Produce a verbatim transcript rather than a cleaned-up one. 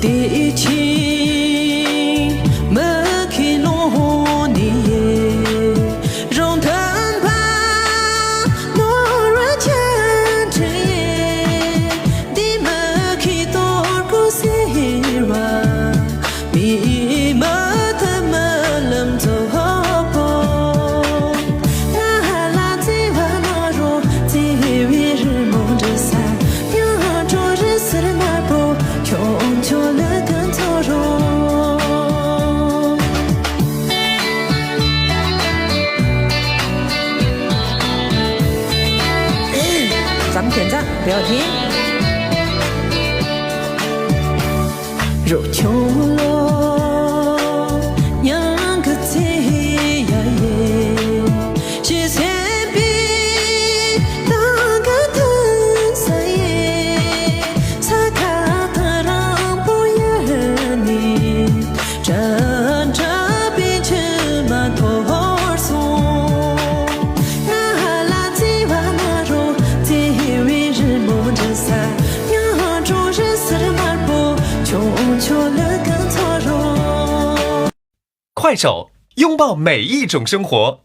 དེ་ཕྱིར་མི་ཁའི་ལོ་ནི་རང་དོན་པ་ནོར་བུ་ཅན་དྲི་ཡི། འདི་མི་ཁའི་གཏོར་སྐུ་ཟེར་བ། མི་མ་ཐུབ་མི་ལམ་རྫོགས་པོ། ང་ལ་བརྩེ་བ་མ་རོ་བརྩེ་བའི་རི་མོ་འབྲི་ས། ཡང་འགྲོ་རི་སིལ་མ་པོ་ཁྱོད་ཁྱོད་ལ་ཀུན་ཚོ་རོ། ཙམ་དེ་ཙམ་བེའོ་དེ། རོ་ཁྱོད་ལོ་ཉང་གི་ཚེ་ཡ་ཡེ། ཅི་སེམས་པའི་དང་ག་ཐུན་ས་ཡེ། ས་ཁ་ཐ་རང་པོ་ཡ་ནི། དྲན་དྲན་པའི་མཆི་མ་འཐོར་སོང་། ང་ལ་བརྩེ་བ་མ་རོ་བརྩེ་བའི་རི་མོ་འབྲི་ས། ཡང་འགྲོ་རི་སིལ་མ་པོ་ཁྱོད་ཁྱོད་ལ་ཀུན་ཚོ་རོ། 快手，拥抱每一种生活。